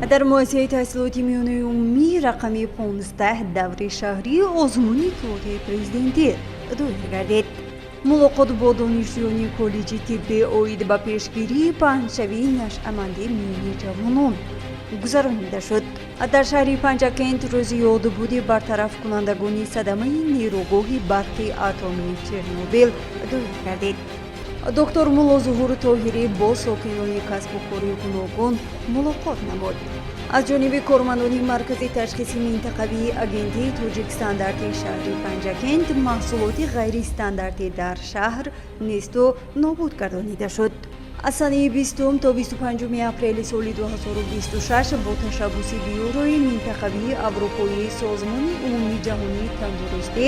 Дар муассисаи таҳсилоти миёнаи умумӣ рақами 15 даври шаҳрии озмуни квотаи президентӣ доир гардид. Мулоқот бо донишҷӯёни коллеҷи тиббӣ оид ба пешгирии паҳншавии нашъамандӣ миёни ҷавонон гузаронида шуд. Дар шаҳри Панҷакент рӯзи ёдбуди бартарафкунандагони садамаи нерӯгоҳи барқи атомии Чернобил доир гардид. Доктор Муллозуҳур Тоҳирӣ бо сокинони касбу кори гуногун мулоқот намуд. Аз ҷониби кормандони маркази ташхиси минтақавии агентии Тоҷикстандарти шаҳри Панҷакент маҳсулоти ғайристандартӣ дар шаҳр несту нобуд гардонида шуд. Аз санаи 20 то 25 апрели соли 2026 бо ташаббуси Бюрои минтақавии аврупоии Созмони умумии ҷаҳонии тандурустӣ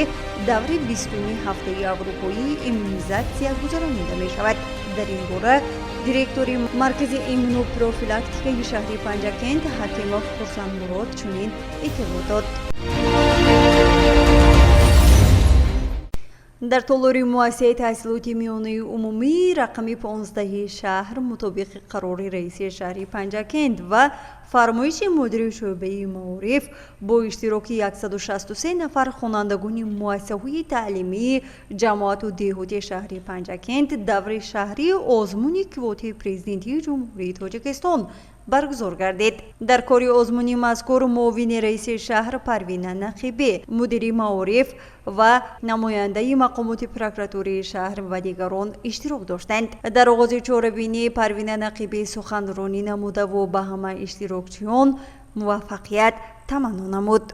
даври 20-уми ҳафтаи аврупоии иммунизатсия гузаронида мешавад. Дар ин бора директори маркази иммунопрофилактикаи шаҳри Панҷакент Ҳакимов Хурсандмурод чунин иттилоъ дод. Дар толори муассисаи таҳсилоти миёнаи умумии рақами 15-и шаҳр мутобиқи қарори раиси шаҳри Панҷакент ва фармоиши мудири шӯъбаи маориф бо иштироки 163 нафар хонандагони муассисаҳои таълимии ҷамоату деҳоти шаҳри Панҷакент даври шаҳрии озмуни квотаи президентии Ҷумҳурии Тоҷикистон баргузор гардид. Дар кори озмуни мазкур муовини раиси шаҳр Парвина Нақибӣ, мудири маориф ва намояндаи мақомоти прокуратураи шаҳр ва дигарон иштирок доштанд. Дар оғози чорабинӣ Парвина Нақибӣ суханронӣ намудаву ба ҳама иштирокчиён муваффақият таманно намуд.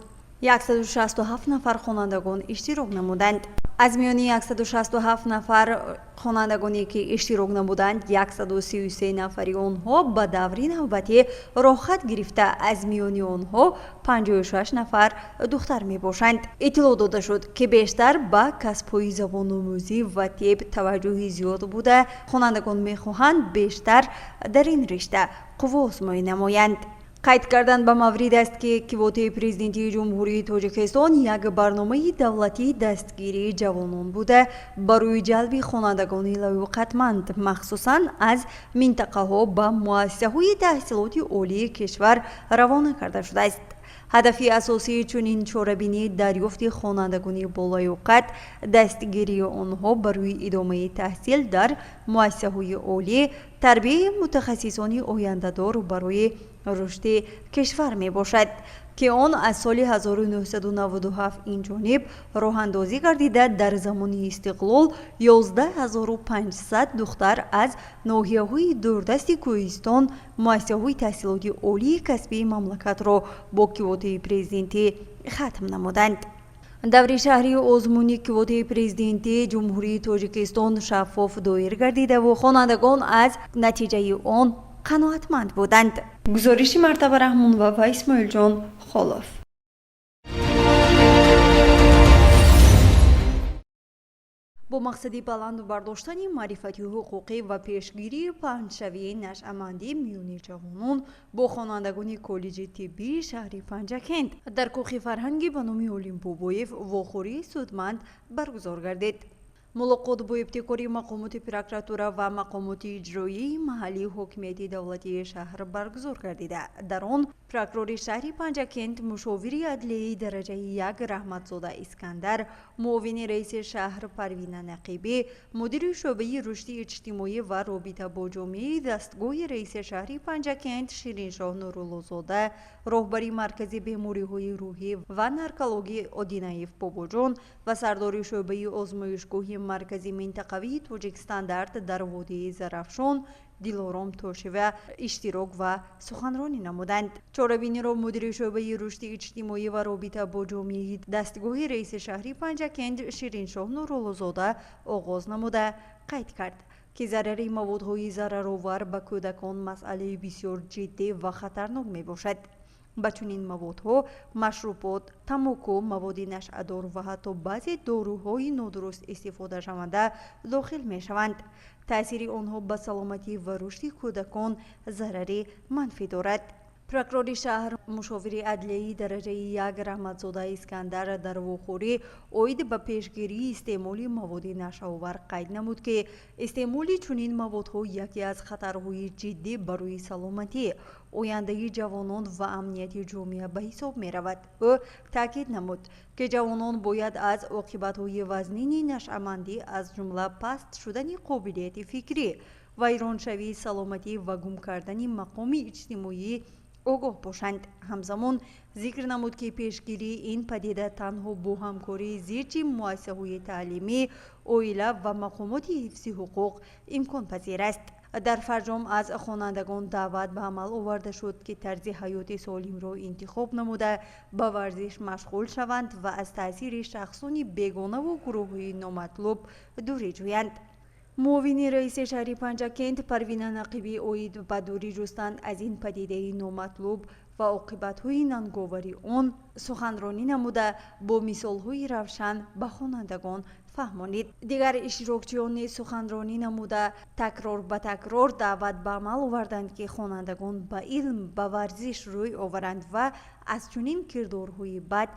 167 нафар хонандагон иштирок намуданд. Аз миёни 167 нафар хонандагоне ки иштирок намуданд, 133 нафари онҳо ба даври навбатӣ роҳхат гирифта, аз миёни онҳо 56 нафар духтар мебошанд. Иттилоъ дода шуд, ки бештар ба касбҳои забономӯзӣ ва тиб таваҷҷӯҳи зиёд буда, хонандагон мехоҳанд бештар дар ин ришта қувваозмоӣ намоянд. Қайд кардан ба маврид аст, ки квотаи президентии Ҷумҳурии Тоҷикистон як барномаи давлатии дастгирии ҷавонон буда, барои ҷалби хонандагони лаёқатманд, махсусан аз минтақаҳо, ба муассисаҳои таҳсилоти олии кишвар равона карда шудааст. Ҳадафи асосии чунин чорабинӣ дарёфти хонандагони болаёқат, дастгирии онҳо барои идомаи таҳсил дар муассисаҳои олӣ, тарбияи мутахассисони ояндадор барои рушди кишвар мебошад, ки он аз соли 1997 инҷониб роҳандозӣ гардида, дар замони истиқлол 11 500 духтар аз ноҳияҳои дурдасти кӯҳистон муассисаҳои таҳсилоти олии касбии мамлакатро бо квотаи президентӣ хатм намуданд. Даври шаҳрии озмуни квотаи президентии Ҷумҳурии Тоҷикистон шаффоф доир гардидаву хонандагон аз натиҷаи он қаноатманд буданд. Гузориши Мартаба Раҳмонова ва Исмоилҷон Холов. Бо мақсади баланд бардоштани маърифати ҳуқуқӣ ва пешгирии паҳншавии нашъамандӣ миёни ҷавонон бо хонандагони коллеҷи тиббии шаҳри Панҷакент дар кӯхи фарҳангӣ ба номи Олим Бобоев вохӯрии судманд баргузор гардид. Мулоқот бо ибтикори мақомоти прокуратура ва мақомоти иҷроии маҳаллии ҳокимияти давлатии шаҳр баргузор гардида, дар он прокурори шаҳри Панҷакент, мушовири адлияи дараҷаи як Раҳматзода Искандар, муовини раиси шаҳр Парвина Нақибӣ, мудири шӯъбаи рушди иҷтимоӣ ва робита бо ҷомеаи дастгоҳи раиси шаҳри Панҷакент Шириншоҳ Нуруллозода, роҳбари маркази бемориҳои рӯҳӣ ва наркологӣ Одинаев Бобоҷон ва сардори шӯъбаи озмоишгоҳи маркази минтақавии Тоҷикстандарт дар водии Зарафшон Дилором Тошева иштирок ва суханронӣ намуданд. Чорабиниро мудири шӯъбаи рушди иҷтимоӣ ва робита бо ҷомеаи дастгоҳи раиси шаҳри Панҷакент Шириншоҳ Нуруллозода оғоз намуда, қайд кард, ки зарари маводҳои зараровар ба кӯдакон масъалаи бисёр ҷиддӣ ва хатарнок мебошад. Ба чунин маводҳо машрубот, тамоку, маводи нашъадор ва ҳатто баъзе доруҳои нодуруст истифодашаванда дохил мешаванд. Таъсири онҳо ба саломатӣ ва рушди кӯдакон зарари манфӣ дорад. Прокурори шаҳр, мушовири адлияи дараҷаи як Раҳматзода Искандар дар вохӯрӣ оид ба пешгирии истеъмоли маводи нашъаовар қайд намуд, ки истеъмоли чунин маводҳо яке аз хатарҳои ҷиддӣ барои саломатӣ, Ояндаи ҷавонон ва амнияти ҷомеа ба ҳисоб меравад. Ӯ таъкид намуд, ки ҷавонон бояд аз оқибатҳои вазнини нашъамандӣ, аз ҷумла паст шудани қобилияти фикрӣ, вайроншавии саломатӣ ва гум кардани мақоми иҷтимоӣ огоҳ бошанд. Ҳамзамон зикр намуд, ки пешгирии ин падида танҳо бо ҳамкории зичи муассисаҳои таълимӣ, оила ва мақомоти ҳифзи ҳуқуқ имконпазир аст. Дар фарҷом аз хонандагон даъват ба амал оварда шуд, ки тарзи ҳаёти солимро интихоб намуда, ба варзиш машғул шаванд ва аз таъсири шахсони бегонаву гурӯҳҳои номатлуб дурӣ ҷӯянд. Муовини раиси шаҳри Панҷакент Парвина Нақибӣ оид ба дурӣ ҷустан аз ин падидаи номатлуб ва оқибатҳои нанговари он суханронӣ намуда, бо мисолҳои равшан ба хонандагон фаҳмонид. Дигар иштирокчиён низ суханронӣ намуда, такрор ба такрор даъват ба амал оварданд, ки хонандагон ба илм, ба варзиш рӯй оваранд ва аз чунин кирдорҳои бад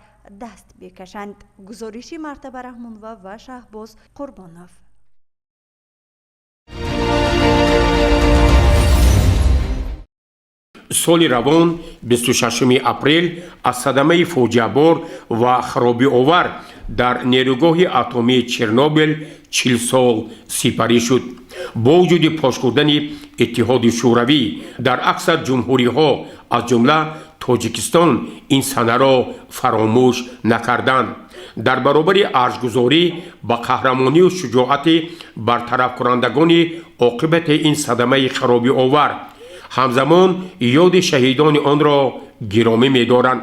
даст бикашанд. Гузориши Мартаба Раҳмонова ва Шаҳбоз Қурбонов. Соли равон 26 апрел аз садамаи фоҷиабор ва харобиовар дар нерӯгоҳи атомии Чернобил 40 сол сипарӣ шуд. Бо вуҷуди пош хӯрдани Иттиҳоди Шӯравӣ, дар аксар ҷумҳуриҳо, аз ҷумла Тоҷикистон, ин санаро фаромӯш накарданд. Дар баробари арҷгузорӣ ба қаҳрамонию шуҷоати бартарафкунандагони оқибати ин садамаи харобиовар, ҳамзамон ёди шаҳидони онро гиромӣ медоранд.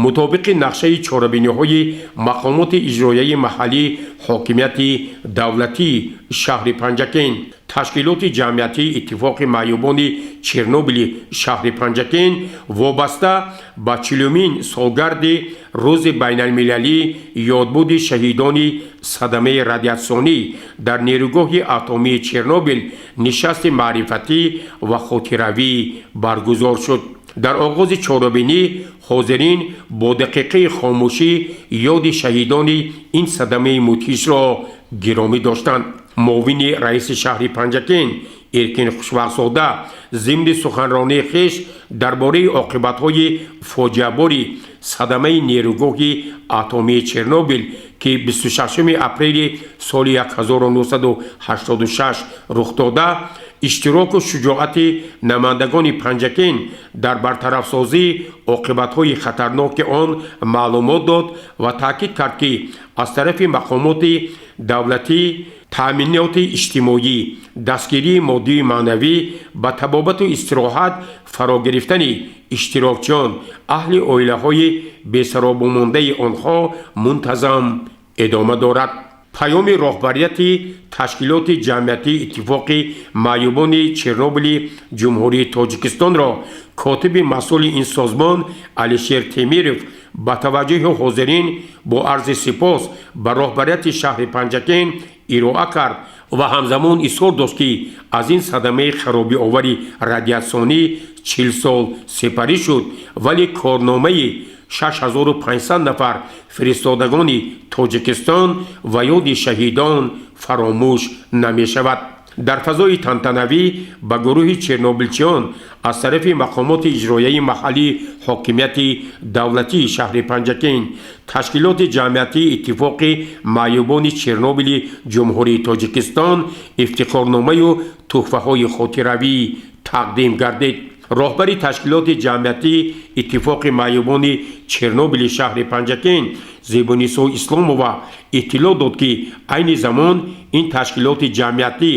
Мутобиқи нақшаи чорабиниҳои мақомоти иҷроияи маҳаллии ҳокимияти давлатии шаҳри Панҷакент, ташкилоти ҷамъиятии Иттифоқи маъюбони Чернобили шаҳри Панҷакент вобаста ба 40-умин солгарди Рӯзи байналмилалии ёдбуди шаҳидони садамаи радиатсионӣ дар нерӯгоҳи атомии Чернобил нишасти маърифатӣ ва хотиравӣ баргузор шуд. Дар оғози чорабинӣ ҳозирин бо дақиқаи хомӯшӣ ёди шаҳидони ин садамаи мудҳишро гиромӣ доштанд. Муовини раиси шаҳри Панҷакент Эркин Хушвақтзода зимни суханронии хеш дар бораи оқибатҳои фоҷиабори садамаи нерӯгоҳи атомии Чернобил, ки 26 апрели соли 1986 рух дода, иштироку шуҷоати намояндагони Панҷакент дар бартарафсозии оқибатҳои хатарноки он маълумот дод ва таъкид кард, ки аз тарафи мақомоти давлатӣ таъминоти иҷтимоӣ, дастгирии моддию маънавӣ, ба табобату истироҳат фаро гирифтани иштирокчиён, аҳли оилаҳои бесаробумондаи онҳо мунтазам идома дорад. Паёми роҳбарияти ташкилоти ҷамъиятии Иттифоқи маъюбони Чернобили Ҷумҳурии Тоҷикистонро котиби масъули ин созмон Алишер Темиров ба таваҷҷӯҳи ҳозирин бо арзи сипос ба роҳбарияти шаҳри Панҷакент ироа кард ва ҳамзамон изҳор дошт, ки аз ин садамаи харобиовари радиатсионӣ 40 сол сипарӣ шуд, вале корномаи 6500 нафар фиристодагони Тоҷикистон ва ёди шаҳидон фаромӯш намешавад. Дар фазои тантанавӣ ба гурӯҳи чернобилчиён аз тарафи мақомоти иҷроияи маҳаллии ҳокимияти давлатии шаҳри Панҷакент, ташкилоти ҷамъиятии Иттифоқи маъюбони Чернобили Ҷумҳурии Тоҷикистон ифтихорномаю тӯҳфаҳои хотиравӣ тақдим гардид. Роҳбари ташкилоти ҷамъиятии Иттифоқи маъюбони Чернобили шаҳри Панҷакент Зебунисо Исломова иттилоъ дод, ки айни замон ин ташкилоти ҷамъиятӣ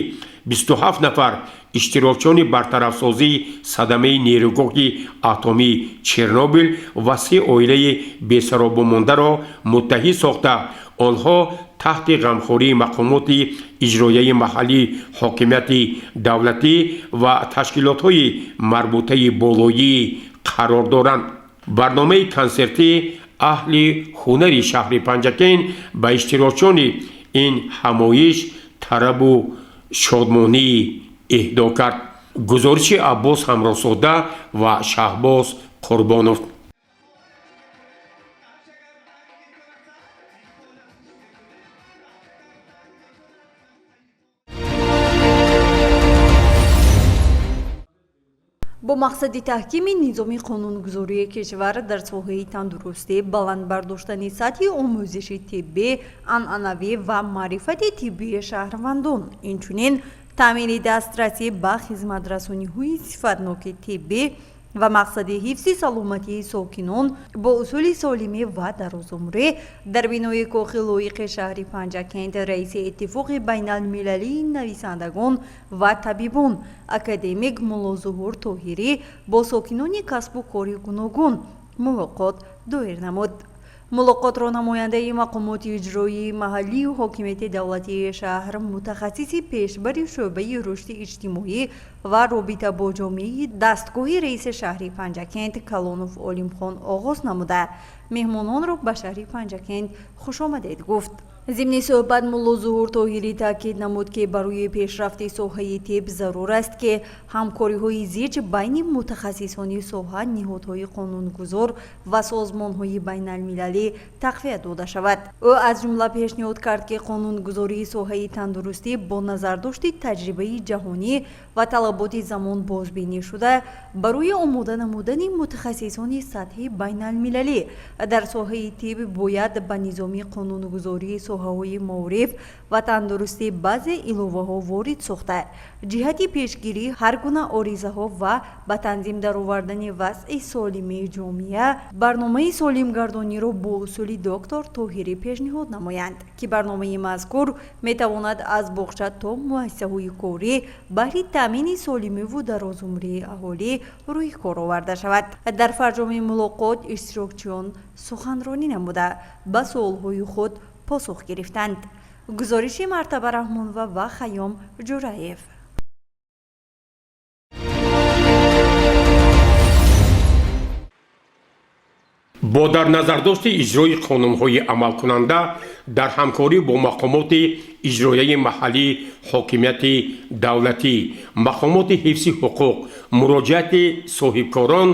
27 нафар иштирокчиёни бартарафсозии садамаи нерӯгоҳи атомии Чернобил ва се оилаи бесаробумондаро муттаҳид сохта, онҳо таҳти ғамхории мақомоти иҷроияи маҳаллии ҳокимияти давлатӣ ва ташкилотҳои марбутаи болоӣ қарор доранд. Барномаи консертӣ аҳли ҳунари шаҳри Панҷакент ба иштирокчиёни ин ҳамоиш тарабу шодмонӣ эҳдо кард. Гузориши Аббос Ҳамроҳзода ва Шаҳбоз Қурбонов. Бо Бо мақсади таҳкими низоми қонунгузории кишвар дар соҳаи тандурустӣ, баланд бардоштани сатҳи омӯзиши тиббӣ, анъанавӣ ва маърифати тиббии шаҳрвандон, инчунин таъмини дастрасӣ ба хизматрасониҳои сифатноки тиббӣ ва мақсади ҳифзи саломатии сокинон бо усули солимӣ ва дарозумрӣ, дар бинои кохи лоиқи шаҳри Панҷакент раиси Иттифоқи байналмилалии нависандагон ва табибон, академик Муллозуҳур Тоҳирӣ бо сокинони касбу кори гуногун мулоқот доир намуд. Мулоқотро намояндаи мақомоти иҷроии маҳаллию ҳокимияти давлатии шаҳр, мутахассиси пешбари шӯъбаи рушди иҷтимоӣ ва робита бо ҷомеаи дастгоҳи раиси шаҳри Панҷакент Калонов Олимхон оғоз намуда, меҳмононро ба шаҳри Панҷакент хушомадед гуфт. Зимни суҳбат Муллозуҳур Тоҳирӣ таъкид намуд, ки барои пешрафти соҳаи тиб зарур аст, ки ҳамкориҳои зич байни мутахассисони соҳа, ниҳодҳои қонунгузор ва созмонҳои байналмилалӣ тақвият дода шавад. Ӯ аз ҷумла пешниҳод кард, ки қонунгузории соҳаи тандурустӣ бо назардошти таҷрибаи ҷаҳонӣ ва талаботи замон бозбинӣ шуда, барои омода намудани мутахассисони сатҳи байналмилалӣ дар соҳаи тиб бояд ба низоми қонунгузории соҳаҳои маориф ва тандурустӣ баъзе иловаҳо ворид сохта, ҷиҳати пешгирии ҳар гуна оризаҳо ва ба танзим даровардани вазъи солимии ҷомеа барномаи солимгардониро бо усули доктор Тоҳирӣ пешниҳод намоянд, ки барномаи мазкур метавонад аз боғча то муассисаҳои корӣ баҳри таъмини солимиву дарозумрии аҳолӣ рӯи кор оварда шавад. Дар фарҷоми мулоқот иштирокчиён суханронӣ намуда, ба суолҳои худ посух гирифтанд. Гузориши Мартаба Раҳмонова ва Хайём Ҷураев. Бо дар назардошти иҷрои қонунҳои амалкунанда, дар ҳамкорӣ бо мақомоти иҷроияи маҳаллии ҳокимияти давлатӣ, мақомоти ҳифзи ҳуқуқ, муроҷиати соҳибкорон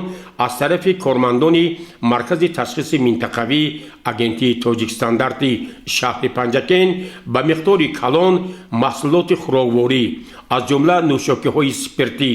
аз тарафи кормандони Маркази ташхиси минтақавии Агентии Тоҷикстандарти шаҳри Панҷакент ба миқдори калон маҳсулоти хӯрокворӣ, аз ҷумла нӯшокиҳои спиртӣ,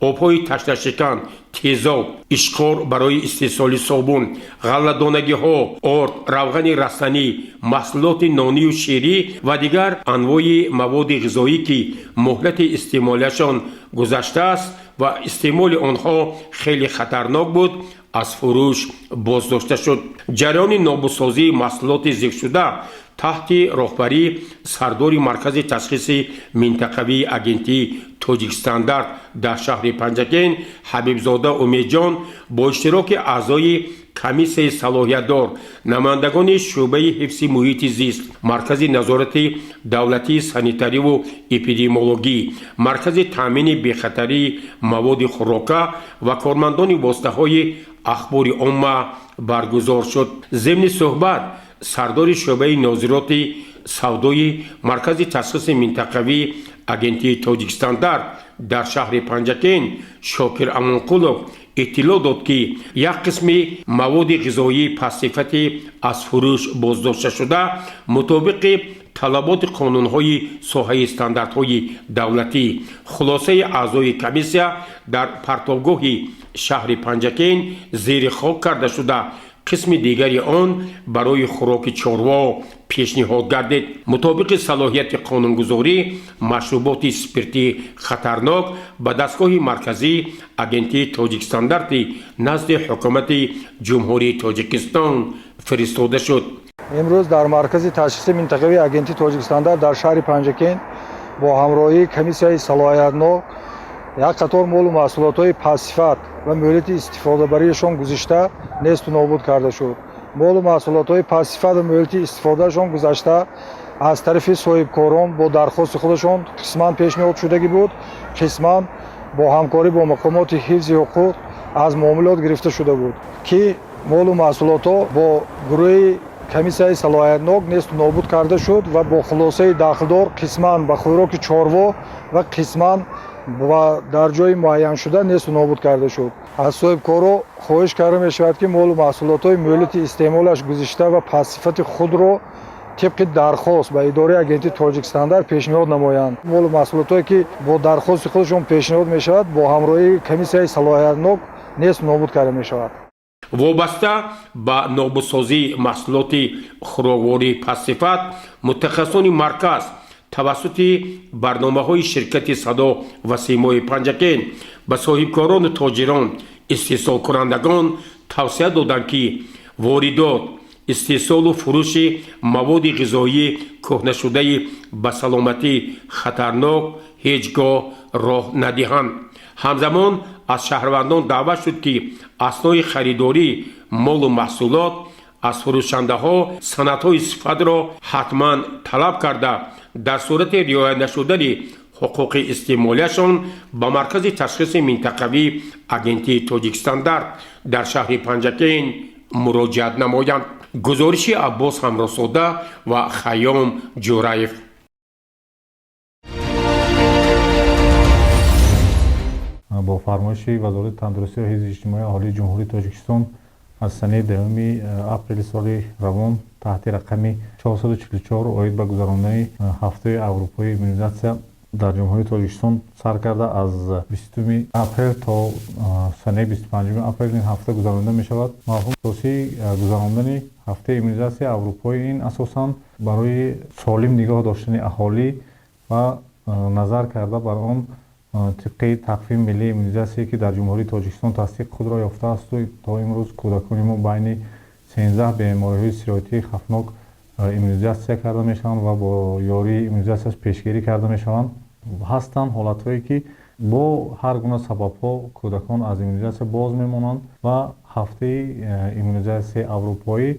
обҳои ташнашикан, тезоб, ишқор барои истеҳсоли собун, ғалладонагиҳо, орд, равғани растанӣ, маҳсулоти нонию ширӣ ва дигар анвои маводи ғизоӣ, ки муҳлати истеъмолиашон гузаштааст ва истеъмоли онҳо хеле хатарнок буд, аз фурӯш боздошта шуд. Ҷараёни нобудсозии маҳсулоти зикршуда таҳти роҳбарии сардори Маркази ташхиси минтақавии Агентии Тоҷикстандарт дар шаҳри Панҷакент Ҳабибзода Умедҷон бо иштироки аъзои комиссияи салоҳиятдор, намояндагони шӯъбаи ҳифзи муҳити зист, Маркази назорати давлатии санитариву эпидемиологӣ, Маркази таъмини бехатарии маводи хӯрока ва кормандони воситаҳои ахбори омма баргузор шуд. Зимни суҳбат сардори шӯъбаи нозироти савдои Маркази ташхиси минтақавии Агентии Тоҷикстандарт дар шаҳри Панҷакент Шокир Амонқулов иттилоъ дод, ки як қисми маводи ғизоии пастсифати аз фурӯш боздошташуда мутобиқи талаботи қонунҳои соҳаи стандартҳои давлатӣ, хулосаи аъзои комиссия дар партобгоҳи шаҳри Панҷакент зери хок карда шуда, қисми дигари он барои хӯроки чорво пешниҳод гардид. Мутобиқи салоҳияти қонунгузорӣ, машруботи спиртии хатарнок ба дастгоҳи марказии Агентии Тоҷикстандарти назди Ҳукумати Ҷумҳурии Тоҷикистон фиристода шуд. Имрӯз дар Маркази ташхиси минтақавии Агентии Тоҷикстандарт дар шаҳри Панҷакент бо ҳамроҳии комиссияи салоҳиятнок як қатор молу маҳсулотҳои пастсифат ва муҳлати истифодабариашон гузашта несту нобуд карда шуд. Молу маҳсулотҳои пастсифат ва муҳлати истифодаашон гузашта аз тарафи соҳибкорон бо дархости худашон қисман пешниҳод шудагӣ буд, қисман бо ҳамкорӣ бо мақомоти ҳифзи ҳуқуқ аз муомилот гирифта шуда буд, ки молу маҳсулотҳо бо гурӯҳи комиссияи салоҳиятнок несту нобуд карда шуд ва бо хулосаи дахлдор қисман ба хӯроки чорво ва қисман ва дар ҷои муайяншуда несту нобуд карда шуд. Аз соҳибкоро хоҳиш карда мешавад, ки молу маҳсулотҳои муҳлати истеъмолаш гузишта ва пастсифати худро Тибқи дархост ба идораи агентии Тоҷикстандарт пешниҳод намоянд. Молу маҳсулотое, ки бо дархости худашон пешниҳод мешавад, бо ҳамроҳии комиссияи салоҳиятнок нест нобуд карда мешавад. Вобаста ба нобудсозии маҳсулоти хӯроквории пастсифат, мутахассисони марказ тавассути барномаҳои ширкати Садо ва Симои Панҷакент ба соҳибкорону тоҷирон, истеҳсолкунандагон тавсия доданд, ки воридот, истеҳсолу фурӯши маводи ғизоии кӯҳнашудаи ба саломатӣ хатарнок ҳеҷ гоҳ роҳ надиҳанд. Ҳамзамон аз шаҳрвандон даъват шуд, ки аснои харидории молу маҳсулот аз фурӯшандаҳо санадҳои сифатро ҳатман талаб карда, дар сурати риоя нашудани ҳуқуқи истеъмолияшон ба маркази ташхиси минтақавии агентии Тоҷикстандарт дар шаҳри Панҷакент муроҷиат намоянд. Гузориши Аббос Ҳамроҳзода ва Хайём Ҷӯраев. Бо фармоиши Вазорати тандурустӣ ва ҳифзи иҷтимоии аҳолии Ҷумҳурии Тоҷикистон аз санаи 10 апрели соли равон таҳти рақами 444 оид ба гузарондани ҳафтаи аврупоии иммунизатсия дар Ҷумҳурии Тоҷикистон сар карда, аз 20 апрел то санаи 25 апрел ин ҳафта гузаронида мешавад. Мафҳуми асосии гузарондани ҳафтаи иммунизатсияи аврупоӣ ин асосан барои солим нигоҳ доштани аҳолӣ ва назар карда бар он тибқи тақвими миллии иммунизатсие, ки дар Ҷумҳурии Тоҷикистон тасдиқ худро ёфтаасту то имрӯз кӯдакони мо байни 13 бемориҳои сироятии хавфнок иммунизатсия карда мешаванд ва бо ёрии иммунизатсияш пешгирӣ карда мешаванд. Ҳастанд ҳолатҳое, ки бо ҳар гуна сабабҳо кӯдакон аз иммунизатсия боз мемонанд ва ҳафтаи иммунизатсияи аврупоӣ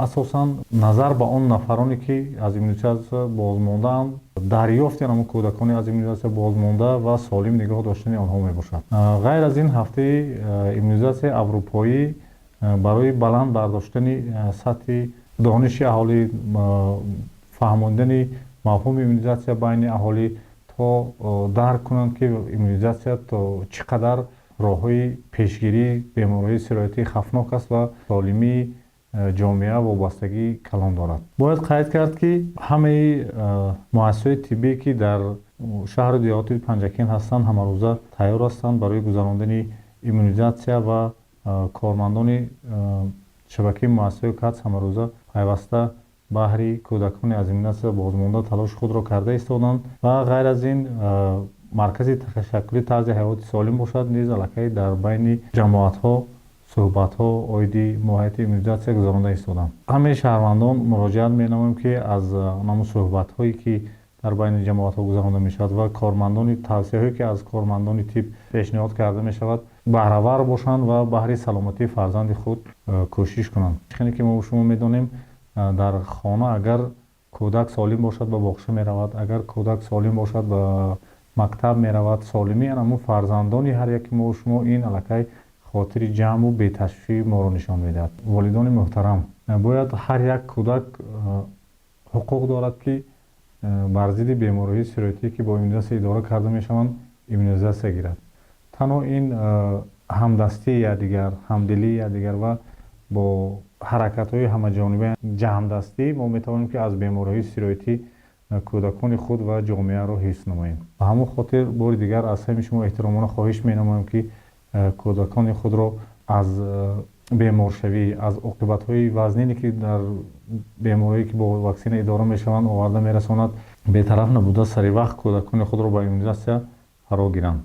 асосан назар ба он нафароне, ки аз иммунизатсия бозмондаанд, дарёфти ҳамон кӯдаконе аз иммунизатсия бозмонда ва солим нигоҳ доштани онҳо мебошад. Ғайр аз ин, ҳафтаи иммунизатсияи аврупоӣ барои баланд бардоштани сатҳи дониши аҳолӣ, фаҳмондани мафҳуми иммунизатсия байни аҳолӣ, то дарк кунанд, ки иммунизатсия то чӣ қадар роҳҳои пешгирии бемориҳои сироятии хавфнок аст ва солимии ҷомеа вобастагии калон дорад. Бояд қайд кард, ки ҳамаи муассисаҳои тиббие, ки дар шаҳру деҳоти Панҷакент ҳастанд, ҳамарӯза тайёр ҳастанд барои гузарондани иммунизатсия ва кормандони шабакаи муассисаҳои КАТС ҳамарӯза пайваста баҳри кӯдакони аз иммунизатсия бозмонда талоши худро карда истоданд. Ва ғайр аз ин, маркази ташаккули тарзи ҳаёти солим бошад низ аллакай дар байни ҷамоатҳо суҳбатҳо оиди моҳияти иммунизатсия гузаронда истоданд. Ҳамаи шаҳрвандон муроҷиат менамоем, ки аз ҳамон суҳбатҳое, ки дар байни ҷамоатҳо гузаронда мешавад ва кормандони тавсияҳое, ки аз кормандони тиб пешниҳод карда мешавад, баҳравар бошанд ва баҳри саломатии фарзанди худ кӯшиш кунанд. Хеле ки мо шумо медонем, дар хона агар кӯдак солим бошад, ба боғча меравад, агар кӯдак солим бошад, ба мактаб меравад. Солимии ҳамон фарзандони ҳар яки мо шумо ин аллакай хотири ҷамъу беташвишии моро нишон медиҳад. Волидони муҳтарам, бояд ҳар як кӯдак ҳуқуқ дорад, ки бар зидди бемориҳои сироятие, ки бо иммунизатсия идора карда мешаванд, иммунизатсия гирад. Танҳо ин ҳамдастии якдигар, ҳамдилии якдигар ва бо ҳаракатҳои ҳамаҷониба ҷамъдастӣ мо метавонем, ки аз бемориҳои сироятӣ кӯдакони худ ва ҷомеаро ҳифз намоем. Ба ҳамон хотир бори дигар аз ҳамаи шумо эҳтиромона хоҳиш менамоем, ки кӯдакони худро аз беморшавӣ, аз оқибатҳои вазнине, ки дар бемориҳое, ки бо ваксина идора мешаванд, оварда мерасонад, бетараф набуда, сари вақт кӯдакони худро ба иммунизатсия фаро гиранд.